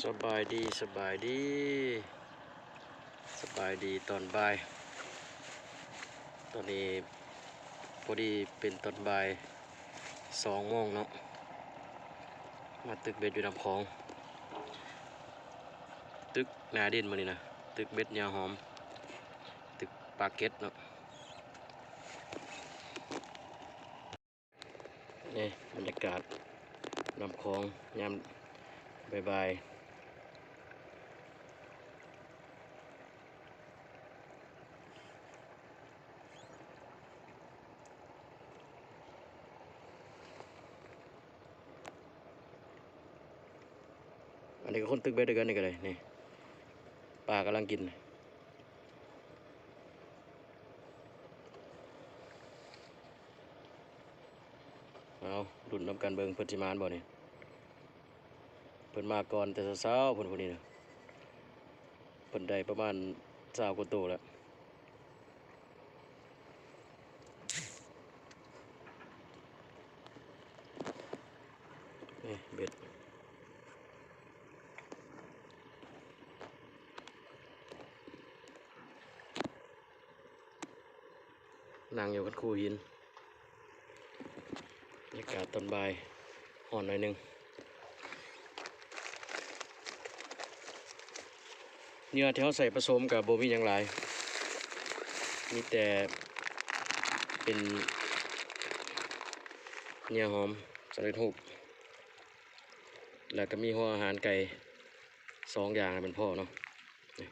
ສະບາຍດີ ສະບາຍດີ ສະບາຍດີຕອນບ່າຍ. ຕອນນີ້ພໍດີເປັນຕອນບ່າຍສອງໂມງເນາະ, ມາຕຶກເບັດຢູ່ນ້ຳຂອງ, ຕຶກໜ້າດິນມື້ນີ້ນະ, ຕຶກເບັດເຫຍື່ອຫອມ, ຕຶກປາເກັດເນາະ. ນີ້ບັນຍາກາດນ້ຳຂອງຍາມບ່າຍໆ. ອັນນີ້ກໍຄົນຕຶກເບັດຄືກັນນີ້ກໍໄດ້. ນີ້ ປາກຳລັງກິນ. ເອົາ ລຸ້ນນຳກັນເບິ່ງ ເພິ່ນຊິມານບໍ່ນີ້. ເພິ່ນມາກ່ອນແຕ່ເຊົ້າໆ ເພິ່ນຜູ້ນີ້ນະ, ເພິ່ນໄດ້ປະມານຊາວກວ່າໂຕແລ້ວ. ນີ້ເບັດ ນັ່ງຢູ່ກັນໂຂດຫີນ. ບັນຍາກາດຕອນບ່າຍ ຮ້ອນໜ້ອຍໜຶ່ງ. ເຫຍື່ອທີ່ເຮົາໃສ່ປະສົມກໍບໍ່ມີຫຍັງຫຼາຍ, ມີແຕ່ເປັນເຫຍື່ອຫອມສຳເລັດຮູບ ແລ້ວກໍມີຫົວອາຫານໄກ່ສອງຢ່າງໃຫ້ມັນພໍເນາະ. ນີ້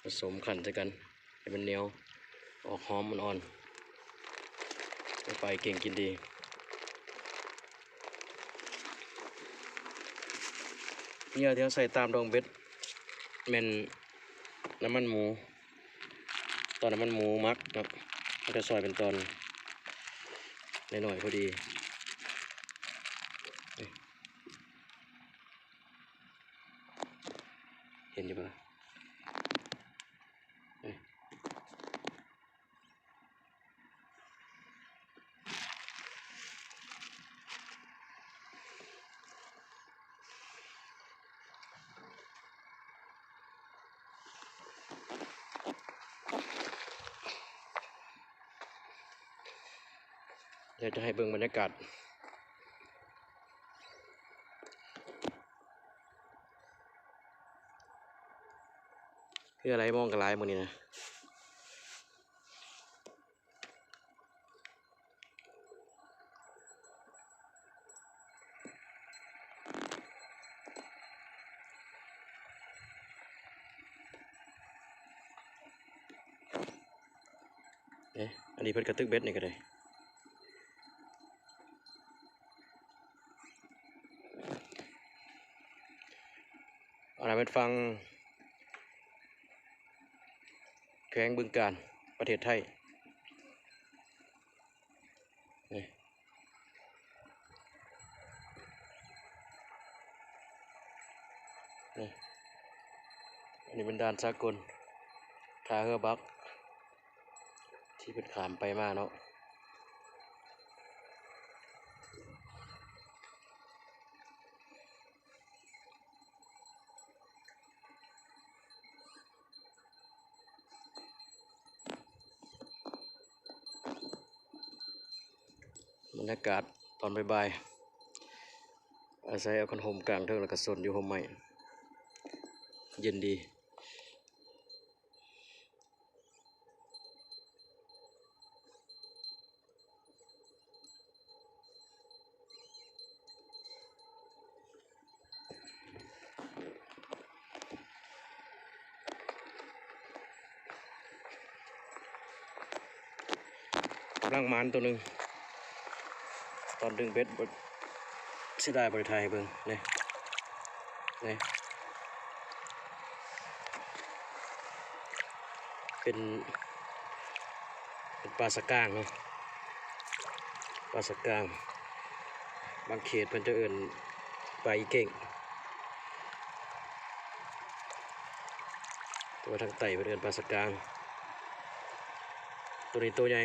ປະສົມຂັ້ນໃສ່ກັນ ໃຫ້ມັນໜຽວ ອອກຫອມອ່ອນໆ ໄປເກັ່ງກິນດີ. ເຫຍື່ອທີ່ເຮົາໃສ່ຕາມດອງເບັດແມ່ນນ້ຳມັນໝູ, ຕອນນ້ຳມັນໝູໝັກເນາະ, ເຮົາຈະຊອຍເປັນຕອນນ້ອຍໆ ພໍດີ. ເຫັນຢູ່ບໍ່ລະ? ຢາກຈະໃຫ້ເບິ່ງບັນຍາກາດ. ເຫຍື່ອໄຫຼມອງກໍຫຼາຍມື້ນີ້ນະ. ເອີ ອັນນີ້ເພິ່ນກະຕຶກເບັດນີ້ກໍໄດ້. ອັນນັ້ນແມ່ນຝັ່ງແຂວງບຶງການ ປະເທດໄທ. ນີ້ ນີ້ ອັນນີ້ເປັນດ່ານສາກົນ ທ່າເຮືອບັກ ທີ່ເພິ່ນຂ້າມໄປມາເນາະ. ບັນຍາກາດຕອນບ່າຍໆ ອາໄສເອົາຄັນຮົ່ມກາງເທິງ ແລ້ວກໍສົນຢູ່ຮົ່ມໄມ້ ເຢັນດີ. ກຳລັງໝານໂຕໜຶ່ງ ຕອນດຶງເບັດ ເສຍດາຍບໍ່ໄດ້ຖ່າຍໃຫ້ເບິ່ງ. ນີ້ ນີ້ ເປັນ ເປັນປາສະກາງເນາະ ປາສະກາງ. ບາງເຂດເພິ່ນຈະເອີ້ນປາອີ່ເກັງ ແຕ່ວ່າທາງໃຕ້ເພິ່ນເອີ້ນປາສະກາງ. ໂຕນີ້ໂຕໃຫຍ່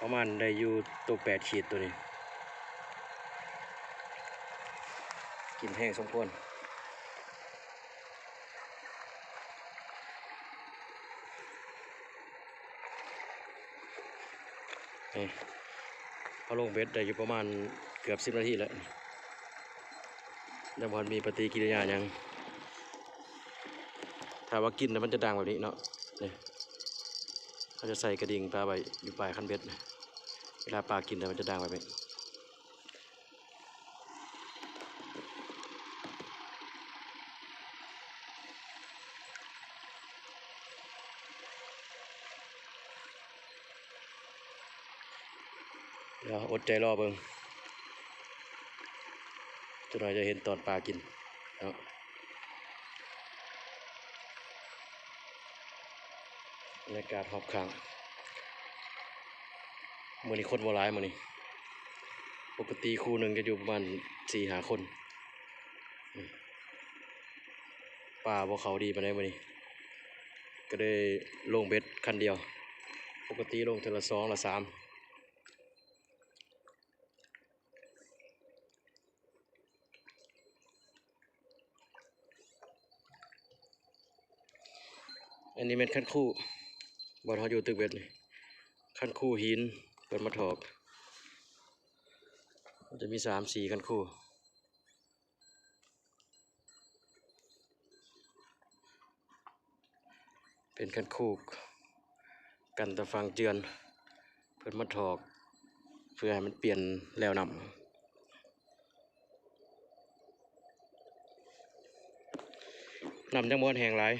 ປະມານໄດ້ຢູ່ໂຕແປດຂີດໂຕນີ້. ກິນແຮງສົມຄວນ. ນີ້ ເຮົາລົງເບັດໄດ້ຢູ່ປະມານເກືອບສິບນາທີແລ້ວ ຍັງບໍ່ທັນມີປະຕິກິລິຍາຫຍັງ. ຖ້າວ່າກິນແລ້ວມັນຈະດັງແບບນີ້ເນາະ. ນີ້ ເຮົາຈະໃສ່ກະດິ່ງປາໄວ້ຢູ່ປາຍຄັນເບັດ. ເວລາປາກິນແລ້ວມັນຈະດັງແບບນີ້. ດຽວອົດໃຈລໍເບິ່ງ ຈັກໜ້ອຍຈະເຫັນຕອນປາກິນເນາະ. ບັນຍາກາດຮອບຂ້າງ ມື້ນີ້ຄົນບໍ່ຫຼາຍ ມື້ນີ້ ປົກກະຕິຄູ່ໜຶ່ງຈະຢູ່ປະມານສີ່ຫ້າຄົນ. ປາບໍ່ເຂົ້າດີປານໃດມື້ນີ້ ກະເລີຍລົງເບັດຄັນດຽວ ປົກກະຕິລົງເທື່ອລະສອງລະສາມ. ອັນນີ້ແມ່ນຄັນຄູ ບ່ອນເຮົາຢູ່ຕຶກເບັດນີ້ ຄັນຄູຫີນເພິ່ນມາຖອກ ມັນຈະມີສາມສີ່ຄັນຄູ. ເປັນຄັນຄູກັນຕາຝັ່ງເຈື່ອນ ເພິ່ນມາຖອກເພື່ອໃຫ້ມັນປ່ຽນແລວນ້ຳ. ນ້ຳຍັງບໍ່ທັນແຫ້ງຫຼາຍ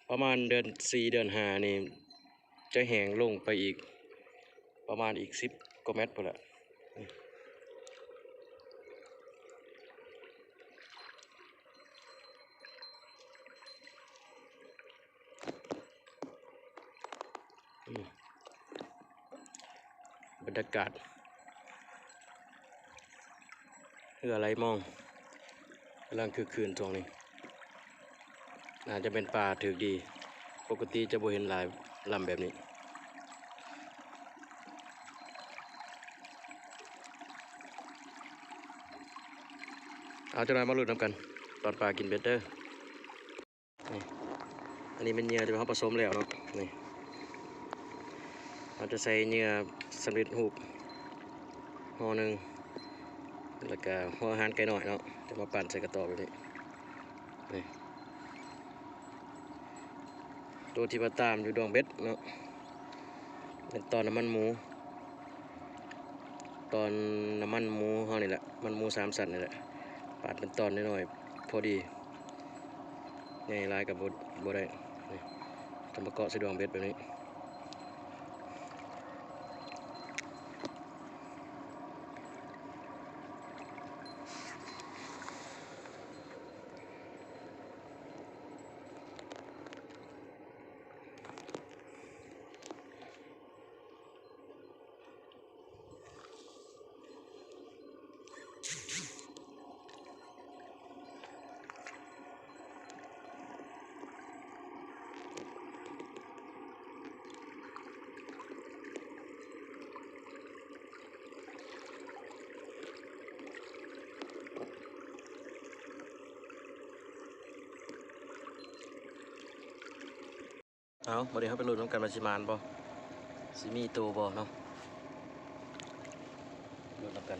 ປະມານເດືອນສີ່ເດືອນຫ້ານີ້ ຈະແຫ້ງລົງໄປອີກ ປະມານອີກສິບກວ່າແມັດພຸ້ນແຫຼະ. ບັນຍາກາດ ເຮືອໄຫຼມອງກຳລັງຄຶກຄື້ນຊ່ວງນີ້ ໜ້າຈະແມ່ນປາຖືກດີ ປົກກະຕິຈະບໍ່ເຫັນຫຼາຍລຳແບບນີ້. ເອົາ ຈັກໜ້ອຍມາລຸ້ນນຳກັນຕອນປາກິນເບັດເດີ. ນີ້ ອັນນີ້ແມ່ນເຫຍື່ອທີ່ເຮົາປະສົມແລ້ວເນາະ. ນີ້ ເຮົາຈະໃສ່ເຫຍື່ອສຳເລັດຮູບຫໍ່ໜຶ່ງ ແລ້ວກະຫົວອາຫານໄກ່ນ້ອຍເນາະ ຈະມາປັ່ນໃສ່ກະຕອກແບບນີ້. ນີ້ ໂຕທີ່ວ່າຕາມຢູ່ດອງເບັດເນາະ ເປັນຕອນນ້ຳມັນໝູ ຕອນນ້ຳມັນໝູເຮົານີ້ແຫຼະ ມັນໝູສາມຊັ້ນນີ້ແຫຼະ ປາດເປັນຕອນນ້ອຍໆ ພໍດີ ໃຫຍ່ຫຼາຍກໍບໍ່ ບໍ່ໄດ້. ນີ້ ຕ້ອງມາເກາະໃສ່ດອງເບັດແບບນີ້. ເອົາ ບາດນີ້ເຮົາໄປລຸ້ນນຳກັນວ່າຊິໝານບໍ່ ຊິມີໂຕບໍ່ເນາະ ລຸ້ນນຳກັນ.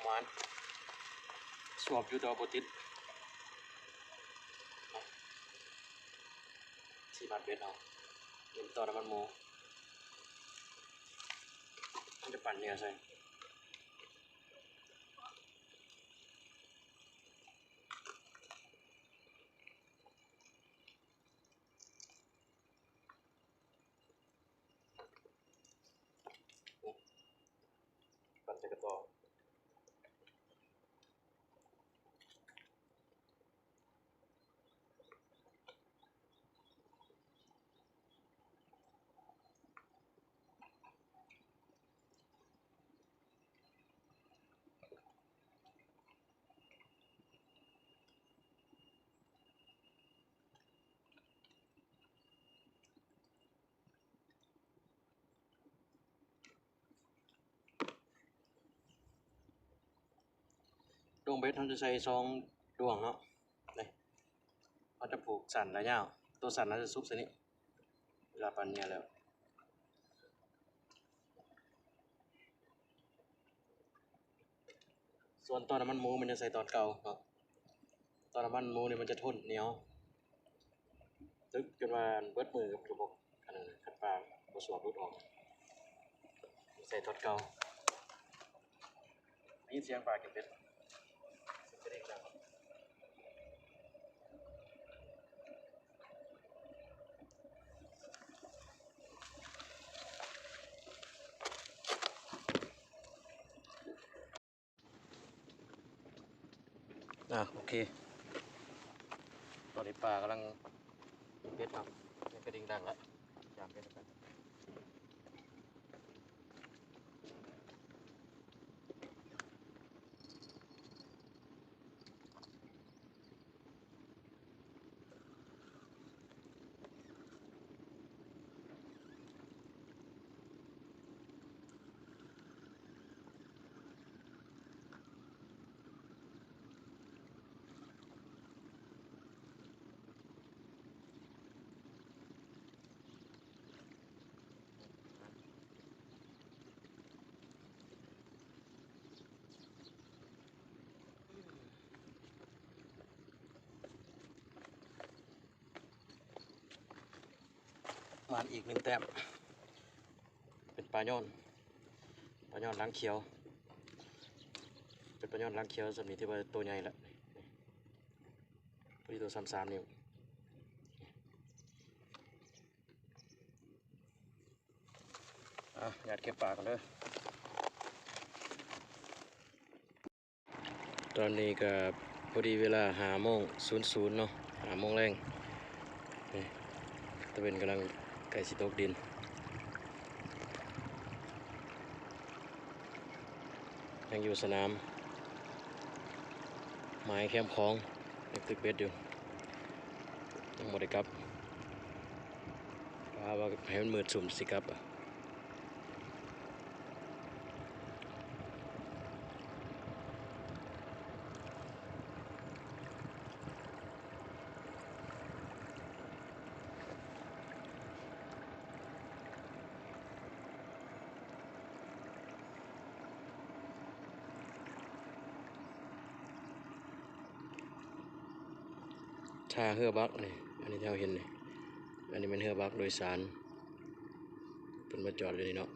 ຫວານ ສວບຢູ່ແຕ່ວ່າບໍ່ຕິດ ຊິມັດເບັດເອົາ ເປັນຕໍ່ນ້ຳມັນໝູ ມັນຈະປັ່ນເຫຍື່ອໃສ່. ປັ່ນໃສ່ກະຕໍ່. ດວງເບັດເຮົາຈະໃສ່ສອງດວງເນາະ ນີ້ ເຮົາຈະຜູກສັ້ນ ແລະ ຍາວ ຕົວສັ້ນເຮົາຈະສຸກໃສ່ນີ້ ເວລາປັ່ນເຫຍື່ອແລ້ວ. ສ່ວນຕໍ່ນ້ຳມັນໝູມັນຈະໃສ່ຕອນເກົ່າເນາະ ຕໍ່ນ້ຳມັນໝູນີ້ມັນຈະທົນ ໜຽວ ຕຶກຈົນວ່າເບິດມື້ກໍບໍ່ ອັນນັ້ນ ຄັນປາບໍ່ສວບຫຼຸດອອກ ໃສ່ຕອນເກົ່າ. ໄດ້ຍິນສຽງປາກິນເບັດ. ອ່າ ໂອເຄ ຕອນນີ້ປາກຳລັງເບັດເນາະ ຍັງກະດິ່ງດັງລະ ຢາມເບັດນຳກັນ. ມາອີກໜຶ່ງແຕ້ມ ເປັນປາຍອນ ປາຍອນລາງຂຽວ ເປັນປາຍອນລາງຂຽວສ່ຳນີ້ ຖືວ່າໂຕໃຫຍ່ລະ ພໍດີໂຕສ່ຳສາມນິ້ວ. ອ່ະ ຍາດເກັບປາກ່ອນເດີ. ຕອນນີ້ກະພໍດີເວລາຫ້າໂມງສູນສູນເນາະ ຫ້າໂມງແລງ ນີ້ ຕາເວັນກຳລັງໃກ້ຊິຕົກດິນ ຍັງຢູ່ສະໜາມ ໝາຍແຄມຂອງ ຍັງຕຶກເບັດຢູ່ ຍັງບໍ່ໄດ້ກັບ ຖ້າວ່າໃຫ້ມັນມືດສຸມຊິກັບ. ທ່າເຮືອບັກນີ້ ອັນນີ້ທີ່ເຮົາເຫັນນີ້ ອັນນີ້ແມ່ນເຮືອບັກໂດຍສານ ເພິ່ນມາຈອດຢູ່ນີ້ເນາະ.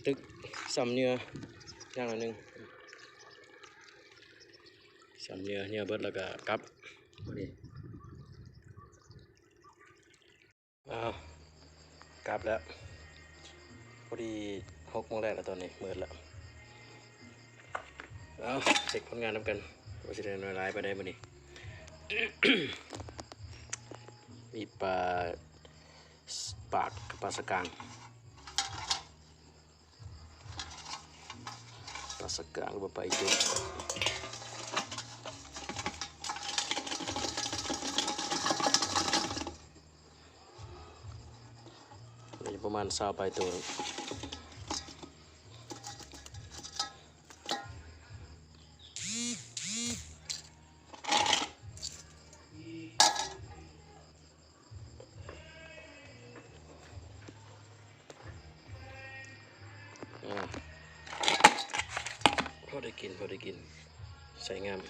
ຕຶກສ່ຳເຫຍື່ອຢ່າງລະໜຶ່ງ ສ່ຳເຫຍື່ອ ເຫຍື່ອເບິດແລ້ວກະກັບ ພໍດີ. ອ້າວ ກັບແລ້ວ ພໍດີຫົກໂມງແລງແລ້ວ ຕອນນີ້ມືດແລ້ວ. ເອົາ ເຊັກຜົນງານນຳກັນ ວ່າຊິໄດ້ໜ້ອຍຫຼາຍປານໃດມື້ນີ້. ມີປາ ປາກ ປາສະກາງ ປາສະກາງ ຫຼືວ່າປາອີຕຸນ. ປະມານຊາວປາຍໂຕ. ພໍໄດ້ກິນ ພໍໄດ້ກິນ ໃຊ້ງາມ.